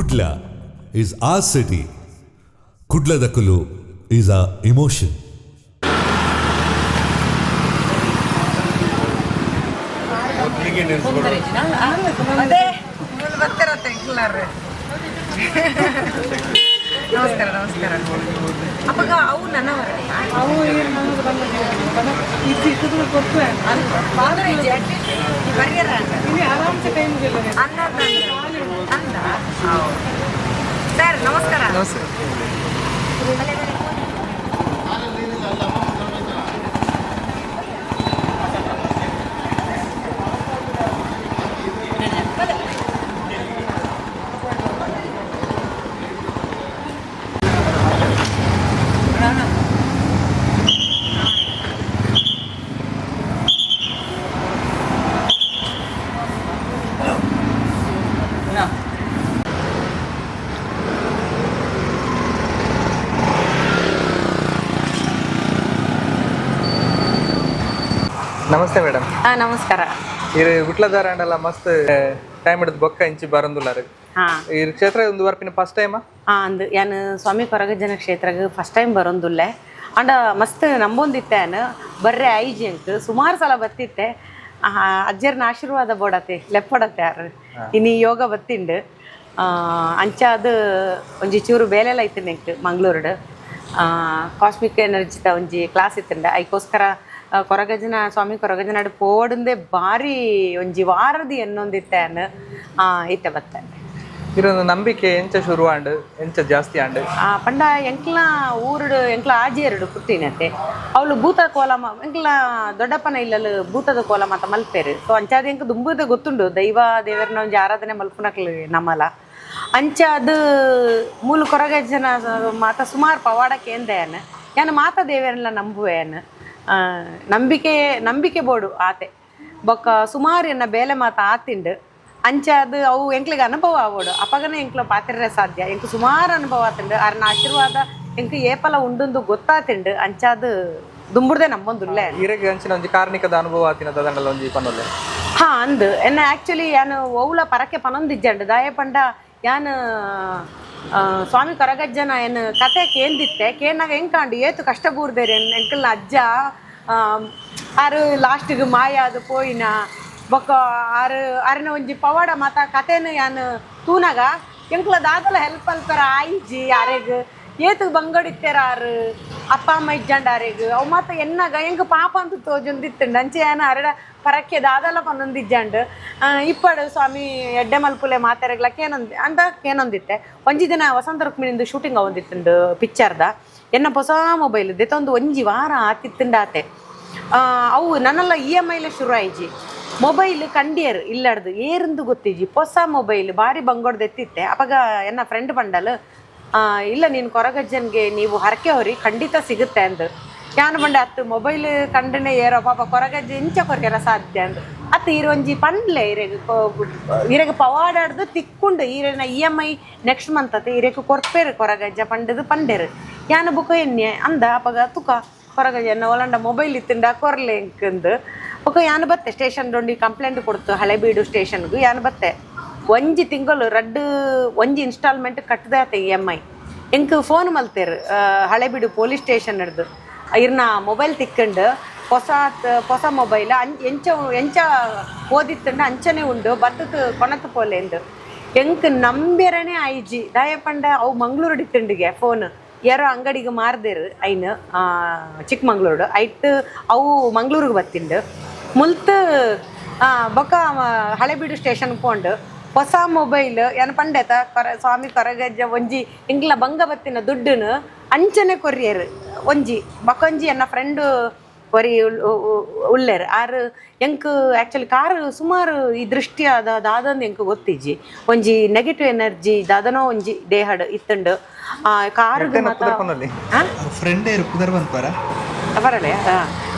Kudla is our city. ಕುಡ್ಲದಕುಲು is a emotion. ಅದೇ ಬರ್ತಾರತ್ತೆ. ನಮಸ್ಕಾರ, ನಮಸ್ಕಾರ. ಅಪ್ಪಗ ಅವು ನನ್ನವರ. ಅವು. ಬರ್ಯಾರ. ಆರಾಮ್ಸೆ ಟೈಮ್. ಅನ್ನ ಅಂದ. ಸರ್, ನಮಸ್ಕಾರ. ನಮಸ್ಕಾರ. ನಮಸ್ತೆ ಮೇಡಮ್. ಹಾ, ನಮಸ್ಕಾರ. ಇರು ಗುಟ್ಲದಾರ ಅಂಡಲ ಮಸ್ತ್ ಟೈಮ್ ಹಿಡಿದು ಬೊಕ್ಕ ಇಂಚಿ ಬರಂದುಲ್ಲಾರು. ಈ ಕ್ಷೇತ್ರ ಒಂದು ಬರ್ಪಿನ ಫಸ್ಟ್ ಟೈಮ್? ಹಾ, ಅಂದ್. ಯಾನ್ ಸ್ವಾಮಿ ಕೊರಗಜ್ಜನ ಕ್ಷೇತ್ರಗ್ ಫಸ್ಟ್ ಟೈಮ್ ಬರೋಂದುಲ್ಲೆ. ಅಂಡ ಮಸ್ತ್ ನಂಬೊಂದಿತ್ತೆ. ಯಾನ್ ಬರ್ರೆ ಐಜಿ ಅಂಕ್ ಸುಮಾರು ಸಲ ಬತ್ತಿತ್ತೆ. ಅಜ್ಜರ್ನ ಆಶೀರ್ವಾದ ಬೋಡತೆ, ಲೆಪ್ಪಡತೆ ಯಾರು ಇನಿ ಯೋಗ ಬತ್ತಿಂಡು. ಅಂಚ ಅದು ಒಂಜಿ ಚೂರು ಬೇಲೆಲ್ಲ ಇತ್ತು ಎಂಕ್ ಮಂಗಳೂರುಡು. ಕಾಸ್ಮಿಕ್ ಎನರ್ಜಿತ ಒಂಜಿ ಕ್ಲಾಸ್ ಇತ್ತುಂಡ. ಐಕೋಸ್ಕರ ಕೊರಗಜ್ಜನ, ಸ್ವಾಮಿ ಕೊರಗಜ್ಜನಾಡು ಪೋಡುಂದೆ ಬಾರಿ ಒಂಜಿ ವಾರದಿ ಎನ್ನೊಂದಿತ್ತೆ ಯಾನ್. ಇತ್ತೆ ಬತ್ತೆ. ಇರೊಂದು ನಂಬಿಕೆ ಎಂಚ ಶುರು ಆಂಡ್, ಎಂಚ ಜಾಸ್ತಿ ಆಂಡ್? ಪಂಡ ಎಂಕ್ಲ ಊರುಡು ಎಂಕ್ಲ ಆಜಿಯರುಡು ಪುಟ್ಟಿನತೆ. ಅವಳು ಭೂತ ಕೋಲ ಎಂಕ್ಲ ದೊಡ್ಡಪ್ಪನ ಇಲ್ಲಲು ಭೂತದ ಕೋಲ ಮಾತ ಮಲ್ಪೇರು. ಸೊ ಅಂಚಾದ ಎಂಕ್ ದುಂಬುದ ಗೊತ್ತುಂಡು. ದೈವ ದೇವರನ ಒಂಜಿ ಆರಾಧನೆ ಮಲ್ಪುನಕ್ಲು ನಮ್ಮಲ. ಅಂಚ ಅದು ಮೂಲು ಕೊರಗಜ್ಜನ ಮಾತ ಸುಮಾರು ಪವಾಡ ಕೇಂದ್ರಯನ್. ಯಾನ್ ಮಾತ ದೇವರನ್ನ ನಂಬುವೆಯನ್. ನಂಬಿಕೆ ನಂಬಿಕೆ ಬೋಡು ಆತೆ. ಬೊಕ್ಕ ಸುಮಾರು ಎನ್ನ ಬೇಲೆ ಮಾತ ಆತಿಂಡು. ಅಂಚ ಅದು ಅವು ಎಂಕ್ಲಿಗೆ ಅನುಭವ ಆವೋಡು. ಅಪಗನೆ ಎಂಕ್ಲ ಪಾತಿರ್ರೆ ಸಾಧ್ಯ. ಎಂಕ್ ಸುಮಾರು ಅನುಭವ ಆತುಂಡು. ಅರ್ನ ಆಶೀರ್ವಾದ ಎಂಕ್ ಏಪಲ ಉಂಡುಂದು ಗೊತ್ತಾತಿಂಡು. ಅಂಚಾದು ದುಂಬುರ್ದೆ ನಂಬೊಂದುಲ್ಲೆ. ಇರೆಗ್ ಅಂಚಿನ ಒಂಜಿ ಕಾರ್ಣಿಕದ ಅನುಭವ ಆತಿನ ದಾದಂಡಲ ಒಂಜಿ ಪನ್ನೊಲ್ಲೆ? ಹಾ, ಅಂದ್. ಎನ್ನ ಆಕ್ಚುಲಿ ಯಾನ್ ಒವ್ಲ ಪರಕೆ ಪನೊಂದಿಜ್ಜಂಡು. ದಾಯೆ ಪಂಡ ಯಾನ್ ಸ್ವಾಮಿ ಕೊರಗಜ್ಜನ ಏನ್ ಕತೆ ಕೇಂದಿತ್ತೆ. ಕೇನಾಗ ಎಂಕಾಂಡು ಏತು ಕಷ್ಟ ಬೂರ್ದೇರಿ ಎಂಕಲ್ನ ಅಜ್ಜ. ಆರು ಲಾಸ್ಟಿಗೆ ಮಾಯ ಅದು ಪೋಯಿನ ಬೊಕ್ಕ ಆರು ಅರನ ಒಂಜಿ ಪವಾಡ ಮಾತ ಕತೆನ ಯಾನ್ ತೂನಾಗ ಎಂಕ್ಲ ದಾದಲ ಹೆಲ್ಪ್ ಅಲ್ಪರ ಆಯಿಜಿ. ಆರೆಗ್ ಏತು ಬಂಗಡಿತ್ತೆರ ಆರು, ಅಪ್ಪ ಅಮ್ಮ ಇಜ್ಜಂಡ ಆರೆಗ್. ಅವು ಮಾತ ಎನ್ನಾಗ ಎಂಕ್ ಪಾಪ ಅಂತ ತೋಜೊಂದಿತ್ತುಂಡು. ಅಂಚೆ ಯಾನ್ ಅರಡ ಪರಕ್ಕೆ ದಾದಲ ಪನ್ನೊಂದಿಜ್ಜಂಡು. ಇಪ್ಪಡು ಸ್ವಾಮಿ ಎಡ್ಡೆ ಮಲ್ಪುಲೆ ಮಾತೆರೆಗ್ಲ ಕೇನೊಂದು ಅಂದ ಕೇನೊಂದಿತ್ತೆ. ಒಂಜಿ ದಿನ ವಸಂತ ರುಕ್ಮಿಣಿಂದು ಶೂಟಿಂಗ್ ಅವಂದಿತ್ತುಂಡು ಪಿಕ್ಚರ್ದ. ಎನ್ನ ಹೊಸ ಮೊಬೈಲ್ ದೆತ್ತೊಂದು ಒಂಜಿ ವಾರ ಆತಿತ್ತುಂಡು ಆತೆ. ಅವು ನನ್ನೆಲ್ಲ ಇ ಎಮ್ ಐಲ ಶುರು ಆಯ್ಜಿ. ಮೊಬೈಲ್ ಕಂಡಿಯರ್ ಇಲ್ಲಡ್ದು ಏರಿಂದು ಗೊತ್ತಿಜ್ಜಿ. ಹೊಸ ಮೊಬೈಲ್ ಬಾರಿ ಬಂಗೋಡ್ದು ಎತ್ತಿತ್ತೆ. ಅವಾಗ ಎನ್ನ ಫ್ರೆಂಡ್ ಬಂಡಲ್, ಇಲ್ಲ ನೀನು ಕೊರಗಜ್ಜನ್ಗೆ ನೀವು ಹರಕೆ ಹೊರಿ, ಖಂಡಿತ ಸಿಗುತ್ತೆ ಅಂದು. ಯಾನ್ ಬಂಡೆ, ಅತ್ತು ಮೊಬೈಲ್ ಕಂಡನೆ ಏರೋ ಪಾಪ ಕೊರಗಜ್ಜೆ ಇಂಚ ಕೊರ್ಯರ ಸಾಧ್ಯ ಅಂದು. ಅತ್ತು ಈರ್ ಒಂಜಿ ಪಂಡ್ಲೆ, ಇರೆಗ್ ಇರೆಗ್ ಪವಾಡಾಡ್ದು ತಿಕ್ಕೊಂಡು ಈರೆನ EMI next month ಅತ್ತೆ ಇರೆಗ್ ಕೊರ್ಪೇರು ಕೊರಗಜ್ಜ ಪಂಡದು ಪಂಡೇರು. ಯಾನ್ ಬುಕ ಎನ್ನೆ ಅಂದ. ಅಪಗ ತುಕ ಕೊರಗಜ್ಜ ಎನ್ನ ಒಲಂಡ ಮೊಬೈಲ್ ಇತ್ತುಂಡ ಕೊರ್ಲೆ ಎಂಕಂದು. ಬೊಕ ಯಾನ್ ಬತ್ತೆ ಸ್ಟೇಷನ್ ಡೊಂಡಿ ಕಂಪ್ಲೇಂಟ್ ಕೊಡ್ತು ಹಳೆಬೀಡು ಸ್ಟೇಷನ್ಗೆ. ಯಾನ್ ಬತ್ತೆ. ಒಂಜಿ ತಿಂಗಳು ರಡ್ಡು ಒಂಜಿ ಇನ್ಸ್ಟಾಲ್ಮೆಂಟ್ ಕಟ್ಟದೆ ಆತ ಇಎಮ್ಐ. ಎಂಕ್ ಫೋನ್ ಮಲ್ತೇರು ಹಳೆಬೀಡು ಪೊಲೀಸ್ ಸ್ಟೇಷನ್ ಹಿಡ್ದು. ಇರ್ನ ಮೊಬೈಲ್ ತಿಕ್ಕಂಡು, ಹೊಸ ಹೊಸ ಮೊಬೈಲ್ ಎಂಚ ಎಂಚ ಓದಿತ್ತುಂಡ ಅಂಚನೆ ಉಂಡು, ಬತ್ತತ್ ಕೊನತ್ ಪೋಲೆಂದು. ಎಂಕ್ ನಂಬೆರನೆ ಆಯ್ಜಿ. ದಾಯೆ ಪಂಡ ಅವು ಮಂಗ್ಳೂರು ಇತ್ತುಂಡಿಗೆ ಫೋನ್. ಯಾರೋ ಅಂಗಡಿಗೆ ಮಾರ್ದೇರು ಐನ್ ಚಿಕ್ಕಮಂಗ್ಳೂರು. ಐಟ್ ಅವು ಮಂಗ್ಳೂರಿಗೆ ಬತ್ತಿಂಡು. ಮುಲ್ತು ಬೊಕ್ಕ ಹಳೆಬೀಡು ಸ್ಟೇಷನ್ ಪೋಂಡು. ಹೊಸ ಮೊಬೈಲ್ ಏನ್ ಪಂಡೆತ ಕೊರ ಸ್ವಾಮಿ ಕೊರಗಜ್ಜ ಒಂಜಿ ಎಂಕ್ಲ ಬಂಗ ಬತ್ತಿನ ದುಡ್ಡುನು ಅಂಚನೆ ಕೊರಿಯರ್. ಒಂಜಿ ಬೊಕೊಂಜಿ ಎನ್ನ ಫ್ರೆಂಡ್ ಒರಿ ಉಲ್ಲೇರ್. ಆರ್ ಎಂಕ್ ಆಕ್ಚುಲಿ ಕಾರ್ ಸುಮಾರು ಈ ದೃಷ್ಟಿ ಅದ ದಾದಂದು ಎಂಕ್ ಗೊತ್ತಿಜ್ಜಿ. ಒಂಜಿ ನೆಗೆಟಿವ್ ಎನರ್ಜಿ ದಾದನೋ ಒಂಜಿ ದೇಹಡ್ ಇತ್ತುಂಡು. ಕಾರ್ ಪುದರ್ ಪನ್ನೊಲ್ಲಿ. ಫ್ರೆಂಡ್ ಏರು ಪುದರ್ ಪನ್ಪರ? ಬರಲೆ.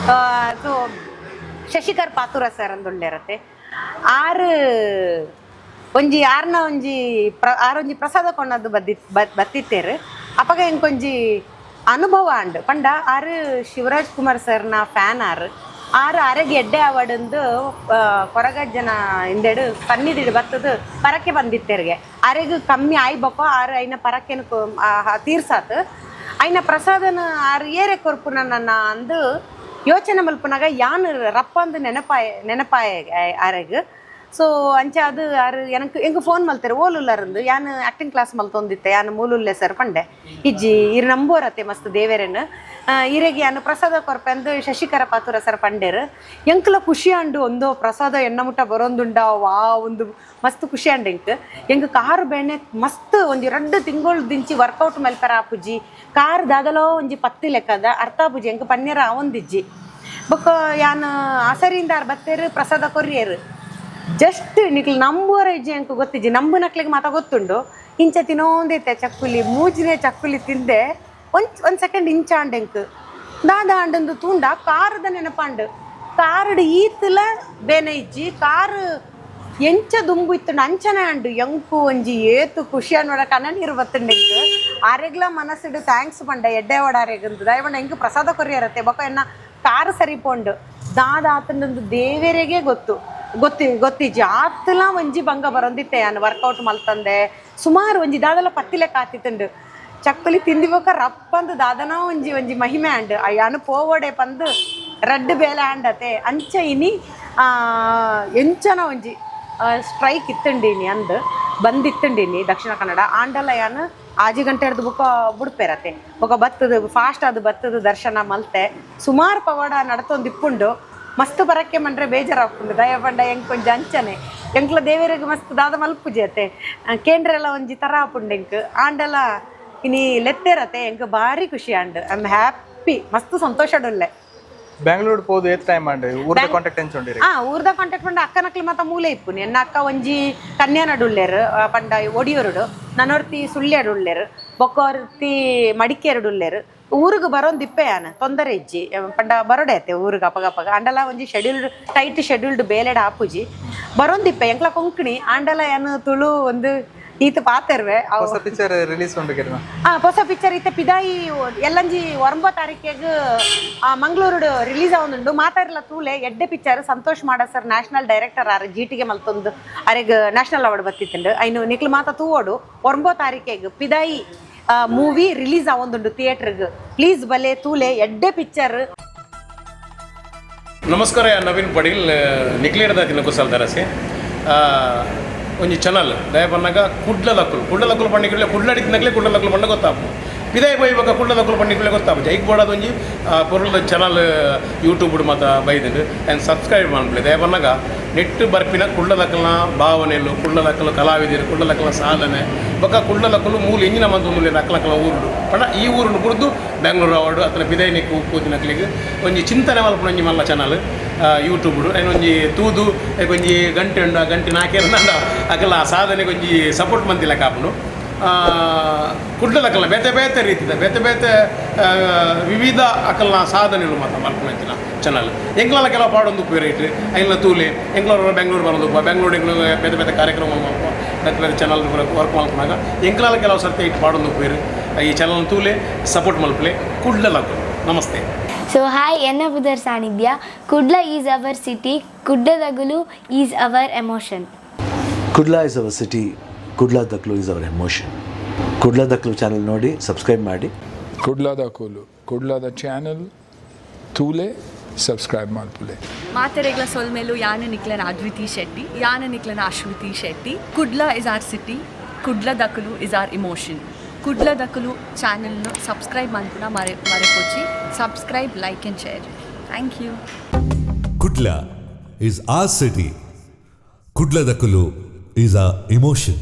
ಸೊ ಶಶಿಕರ್ ಪಾತುರ ಸರ್ ಅಂದುಳ್ಳೇರತ್ತೆ. ಆರು ಒಂಜಿ ಆರ್ನ ಒಂಜಿ ಆರೊಂಜಿ ಪ್ರಸಾದ ಕೊಂಡದ್ದು ಬದ್ದಿ ಬತ್ತಿತ್ತೇರು. ಅಪಗ ಎಂಕೊಂಜಿ ಅನುಭವ ಅಂಡ್. ಪಂಡ ಆರು ಶಿವರಾಜ್ ಕುಮಾರ್ ಸರ್ನ ಫ್ಯಾನ್ ಆರು. ಆರು ಅರೆಗೆ ಎಡ್ಡೆ ಆವಡಂದು ಕೊರಗಜ್ಜನ ಹಿಂದೆಡು ಸನ್ನಿಧಿಡು ಬತ್ತದು ಪರಕೆ ಬಂದಿತ್ತೆರ್ಗೆ. ಅರೆಗ್ ಕಮ್ಮಿ ಆಯ್ಬಕೋ ಆರು ಐನ ಪರಕೆನ ತೀರ್ಸಾತ್ ಐನ ಪ್ರಸಾದನ ಆರು ಏರೆ ಕೊರ್ಪುನ ನನ್ನ ಅಂದು ಯೋಚನೆ ಮಲ್ಪುನಾಗ ಯಾನ್ ರಪ್ಪಂದು ನೆನಪಾಯ ನೆನಪಾಯ ಆರೆಗ್. ಸೊ ಅಂಚ ಅದು ಆರು ಎನಕ್ ಎಂಕ್ ಫೋನ್ ಮಲ್ತೆರ್ ಓಲುಲ್ಲರಂದು. ಯಾನ್ ಆಕ್ಟಿಂಗ್ ಕ್ಲಾಸ್ ಮಲ್ತೊಂದಿತ್ತೆ, ಯಾನ್ ಮೂಲುಲ್ಲೆ ಸರ್ ಪಂಡೆ. ಇಜ್ಜಿ, ಇರ್ ನಂಬೋರತೆ ಮಸ್ತ್ ದೇವೆರೆನ್, ಇರೆಗ್ ಯಾನ್ ಪ್ರಸಾದ ಕೊರ್ಪೆಂದು ಶಶಿಕರ ಪಾತುರ ಸರ್ ಪಂಡೇರು. ಎಂಕ್ಲ ಖುಷಿ ಆಂಡು, ಒಂದೋ ಪ್ರಸಾದ ಎಣ್ಣ ಮುಟ್ಟ ಬರೋಂದುಂಡ, ವಾ ಒಂದು ಮಸ್ತ್ ಖುಷಿ ಆಂಡು ಎಂಕ್. ಎಂಕ್ ಕಾರು ಬೇನೆ ಮಸ್ತ್ ಒಂಜಿ ರಡ್ಡ್ ತಿಂಗೊಳ್ ದಿಂಚಿ ವರ್ಕೌಟ್ ಮಲ್ಪೆರ ಆಪುಜಿ. ಕಾರ್ ದಾದಲೋ ಒಂಜಿ ಪತ್ತಿ ಲೆಕ್ಕದ ಅರ್ಥ ಆಪುಜಿ, ಎಂಕ್ ಪನ್ನೆರ ಆವೊಂದಿಜ್ಜಿ. ಬೊಕ್ಕ ಯಾನ್ ಆಸರಿಯಿಂದ ಆರ್ ಬತ್ತೇರು, ಪ್ರಸಾದ ಕೊರ್ರಿಯರು. ಜಸ್ಟ್ ನಿಕ್ಲು ನಂಬುವರ ಇಜ್ಜಿ ಎಂಕ್ ಗೊತ್ತಿಜ್ಜಿ, ನಂಬುನಕ್ಲೆಗ್ ಮಾತ ಗೊತ್ತುಂಡು. ಇಂಚ ತಿನ್ನೋಂದೈತೆ ಚಕ್ಕುಲಿ, ಮೂಜಿನೇ ಚಕ್ಕುಲಿ ತಿಂದೆ. ಒಂದ್ ಒಂದ್ ಸೆಕೆಂಡ್ ಇಂಚ ಆಂಡ್ ಎಂಕ್, ದಾದ ಆಂಡಂದು ತೂಂಡ ಕಾರದ ನೆನಪಾಂಡು. ಕಾರಡ್ ಈತಲ ಬೇನೆ ಇಜ್ಜಿ, ಕಾರ್ ಎಂಚ ದುಂಬು ಇತ್ತುಂಡು ಅಂಚನೆ ಆಂಡು. ಎಂಕು ಒಂಜಿ ಏತು ಖುಷಿ ನೋಡ, ಕಣ್ಣ ನೀರು ಬತ್ತುಂಡು ಎಂಕ್. ಆರೆಗ್ಲ ಮನಸ್ಸುಡು thanks ಪಂಡ, ಎಡ್ಡೆ ಓಡಾರೆಗಂದು. ದಯಪಂಡ ಎಂಕ್ ಪ್ರಸಾದ ಕೊರಿಯರತ್ತೆ. ಬೊಕ ಎನ್ನ ಕಾರ್ ಸರಿಪೋಂಡು. ದಾದ ಆತಂಡಂದು ದೇವೆರೆಗೆ ಗೊತ್ತು, ಗೊತ್ತಿ ಗೊತ್ತಿಜ್ಜಿ. ಆತಲ ಒಂಜಿ ಬಂಗ ಬರೊಂದಿತ್ತೆ. ಯಾನ್ ವರ್ಕೌಟ್ ಮಲ್ತಂದೆ ಸುಮಾರು ಒಂಜಿ ದಾದಲ ಪತ್ತಿಲೆ ಕಾತಿತ್ತುಂಡು. ಚಕ್ಕುಲಿ ತಿಂದಿ ಬೊಕ ರಪ್ಪಂದು ದಾದನ ಒಂಜಿ ಒಂಜಿ ಮಹಿಮೆ ಆಂಡ್. ಯಾನ್ ಪೋವಡೆ ಪಂದು ರಡ್ಡ್ ಬೇಲೆ ಆಂಡತೆ. ಅಂಚ ಇನಿ ಎಂಚನ ಒಂಜಿ ಸ್ಟ್ರೈಕ್ ಇತ್ತುಂಡಿನಿ ಅಂದ್ ಬಂದಿತ್ತುಂಡಿನಿ ದಕ್ಷಿಣ ಕನ್ನಡ. ಆಂಡಲ ಯಾನ್ 6 ಗಂಟೆ ಹಿಡ್ದು ಬೊಕ ಬುಡ್ಪೆರತೆ. ಬೊಕ ಬತ್ತದ ಫಾಸ್ಟ್ ಅದು ಬತ್ತದ ದರ್ಶನ ಮಲ್ತೆ. ಸುಮಾರು ಪವಾಡ ನಡತೊಂದು ಇಪ್ಪುಂಡು. ಮಸ್ತ್ ಬರಕ್ಕೆ ಮಂಡ್ರೆ ಬೇಜಾರಾಪುಂಡು. ದಯ ಪಂಡ ಎಂಕ್ ಒಂಜಿ ಅಂಚನೆ, ಎಂಕ್ಲ ದೇವೆರೆಗ್ ಮಸ್ತ್ ದಾದ ಮಲ್ಪುಜಿ ಅತ್ತೆ, ಕೇಂದ್ರೆಲ್ಲ ಒಂಜಿ ತರ ಆಪುಂಡು ಎಂಕ್. ಆಂಡಲ ಇನಿ ಲೆತ್ತೆರತೆ, ಎಂಕ್ ಭಾರಿ ಖುಷಿ ಆಂಡ್. I am happy, ಮಸ್ತ್ ಸಂತೋಷಡುಲ್ಲೆ. ಬ್ಯಾಂಗ್ಳೂರ್ ಪೋದು ಏತ್ ಟೈಮ್ ಆಂಡ್? ಊರ್ದ ಕಾಂಟ್ಯಾಕ್ಟ್ ಎಂಚ ಉಂಡಿರಿ? ಆ ಊರ್ದ ಕಾಂಟ್ಯಾಕ್ಟ್ ಪಂಡ ಅಕ್ಕನಕ್ಲು ಮಾತ ಮೂಲೆ ಇಪ್ಪುನಿ. ಎನ್ನ ಅಕ್ಕ ಒಂಜಿ ಕನ್ಯಾನಡುಲ್ಲೆರ್, ಪಂಡ ಒಡಿಯೂರುಡು. ನನೊರ್ತಿ ಸುಳ್ಯಡುಲ್ಲೆರ್, ಬೊಕ್ಕೊರ್ತಿ ಮಡಿಕೇರಡುಲ್ಲೆರ್. ಊರುಗು ಬರೋಂದಿಪ್ಪೆ ಯಾನ್, ತೊಂದರೆ ಇಜ್ಜಿ. ಪಂಡ ಬರೋಡೆ ಅತ್ತೆ ಊರುಗು ಅಪಗ ಅಪಗ. ಆಂಡಲ ಒಂಜಿ ಶೆಡ್ಯೂಲ್ಡ್, ಟೈಟ್ ಶೆಡ್ಯೂಲ್ಡ್ ಬೇಲೆಡ್ ಆಪುಜಿ, ಬರೋಂದಿಪ್ಪೆ. ಎಂಕ್ಲ ಕೊಂಕಣಿ ಆಂಡಲ ಯಾನ್ ತುಳು ಒಂದು ಈತ ಪಾತೆರ್ವೆ ಅವು. ಹೊಸ ಪಿಕ್ಚರ್ ರಿಲೀಸ್ ಉಂಡು ಕಿರಣ. ಆ ಹೊಸ ಪಿಕ್ಚರ್ ಇತ್ತೆ ಪಿದಾಯಿ ಎಲ್ಲಂಜಿ 9 ತಾರೀಕಿಗೆ ಮಂಗಳೂರು ರಿಲೀಸ್ ಆವೊಂದುಂಡು. ಮಾತಾಡ್ಲ ತೂಲೆ, ಎಡ್ಡೆ ಪಿಕ್ಚರ್. ಸಂತೋಷ್ ಮಾಡ ಸರ್ ನ್ಯಾಷನಲ್ ಡೈರೆಕ್ಟರ್ ಆರ್, ಜೀಟಿಗೆ ಮಲ್ತೊಂದು ಅರೆಗ್ ನ್ಯಾಷನಲ್ ಅವಾರ್ಡ್ ಬತ್ತಿತ್ತುಂಡು. ಐನು ನಿಕ್ಲು ಮಾತ ತೂವೋಡು. 9 ತಾರೀಕಿಗೆ ಪಿದಾಯಿ ಮೂವಿ ರಿಲೀಸ್ ಆವೊಂದುಂಡು ಥಿಯೇಟರ್ಗ್. ಪ್ಲೀಸ್ ಬಲೆ, ತೂಲೆ, ಎಡ್ಡೆ ಪಿಕ್ಚರ್. ನಮಸ್ಕಾರ, ನವೀನ್ ಪಡೀಲ್ ನಿಕ್ಲೇರ್ದಾತಿನ ಕುಸಲ್ ದರಸೆ. ಒಂಜಿ ಚಾನಲ್ ದಯ ಪನ್ನಗ ಕುಡ್ಲದಕ್ಕುಲು. ಕುಡ್ಲದಕ್ಕುಲು ಪಂಡಿಕುಲೆ ಕುಡ್ಲಡಿತ್ತಿನಕ್ಲೆ ಕುಡ್ಲದಕ್ಕುಲು ಪಂಡ ಗೊತ್ತಾಪು. ಪಿದಾಯಿ ಬೈಬಕ ಕುಡ್ಲದಕ್ಕುಲು ಪಂಡಿಕುಲೆ ಗೊತ್ತಾಪು. ಜೈಕ್ ಬೋಡಾದ ಒಂಜಿ ಪೊರುಲ್ದ ಚಾನಲ್ ಯೂಟ್ಯೂಬ್ ಮಾತ ಬೈದುಂಡು. And subscribe ಮನ್ಪುಲೆ. ದಯ ಪನ್ನಗ ನೆಟ್ ಬರ್ಪಿನ ಕುಡ್ಲದಕ್ಕಲ್ನ ಭಾವನೆಲು, ಕುಡ್ಲದಕ್ಕಲು ಕಲಾವಿದರು, ಕುಡ್ಲದಕ್ಕಲ್ನ ಸಾಧನೆ, ಬೊಕ್ಕ ಕುಡ್ಲದಕ್ಕಲು ಮೂಲು ಎಂಜಿನ ಮಂತೊಂದುಲ್ಲೆರ್ ಅಕ್ಲಕ್ಕಲ್ನ ಊರುಡು ಪಂಡ ಈ ಊರುನು ಬುಡ್ದು ಬೆಂಗ್ಳೂರು ಅವಾರ್ಡು ಅತ್ತನ ಪಿದಯಿನಿಕ್ ಪೋತಿನಕ್ಲೆಗ್ ಒಂಜಿ ಚಿಂತನೆ ಮಲ್ಪುನ ಒಂಜಿ ಮಲ್ಲ ಚಾನಲ್ ಯೂಟ್ಯೂಬ್ಡು. ಐನ್ ಒಂಜಿ ತೂದು ಐಕ್ ಒಂಜಿ ಗಂಟೆ ಉಂಡು. ಆ ಗಂಟೆ ನಾಕೇರ್ನಂಡ ಅಕಲ್ನ ಆ ಸಾಧನೆಗೆ ಒಂಜಿ ಸಪೋರ್ಟ್ ಮಂತಿಲೆಕ್ಕ ಆಪುಂಡು. ಕುಡ್ಲದಕ್ಕಲ್ನ ಬೇತೆ ಬೇತೆ ರೀತಿದ ಬೇತೆ ಬೇತೆ ವಿವಿಧ ಅಕಲ್ನ ಸಾಧನೆಲು ಮಾತ ಮಲ್ಪುನಂಚಿನ ಚಾನಲ್. ಎಂಕ್ಲಲ ಕೆಲವು ಪಾಡೊಂದು ಉಪ್ಪು ರೇಟ್ ಐನ್ಲ ತೂಲೆ. ಎಂಕ್ಲವರು ಬೆಂಗ್ಳೂರು ಬರೋದು, ಬೆಂಗ್ಳೂರು ಎಂಕ್ಲು ಬೇತೆ ಬೇತೆ ಕಾರ್ಯಕ್ರಮ ಮಲ್ಪ, ಬೇತೆ ಬೇತೆ ಚಾನಲ್ ವರ್ಕ್ ಮಲ್ಪುನಾಗ ಎಂಕ್ಲಲ ಕೆಲವು ಸರ್ತಿ ಇಟ್ಟು ಪಾಡೊಂದು ಉಪ್ಪೇರು. ಈ ಚಾನಲ್ ತೂಲೆ, ಸಪೋರ್ಟ್ ಮಲ್ಪಲೆ. ಕುಡ್ಲದಕ್ಕಲು ನಮಸ್ತೆ. ಸೊ ಹಾಯ್, ಎನ್ನ ಪುದರ್ ಸಾನಿಧ್ಯ. Kudla is our city, ಕುಡ್ಲದಗುಲು is our emotion. Kudla is our city, Kudladaklu is our emotion. ಕುಡ್ಲಾದಕ್ಲು channel ನೋಡಿ, ಸಬ್ಸ್ಕ್ರೈಬ್ ಮಾಡಿ. ಕುಡ್ಲದಕುಲು, ಕುಡ್ಲದ ಚಾನಲ್ ತೂಲೆ, ಸಬ್ಸ್ಕ್ರೈಬ್ ಮಲ್ಪುಲೆ. ಮಾತೆರೆಗ್ಲ ಸೊಲ್ಮೆಲು. ಯಾನ ನಿಕ್ಲನ ಅದ್ವಿತಿ ಶೆಟ್ಟಿ. ಯಾನ ನಿಕ್ಲನ Ashwithi Shetty. Kudla is our city, ಕುಡ್ಲದಕುಲು is our emotion. ಕುಡ್ಲದಕುಲು ಚಾನಲ್ನು subscribe ಮನ್ಪುನ ಮರೆ ಮರೆಪೊಚ್ಚಿ. Subscribe, like and share. Thank you. Kudla is our city. Kudladakulu is our emotion.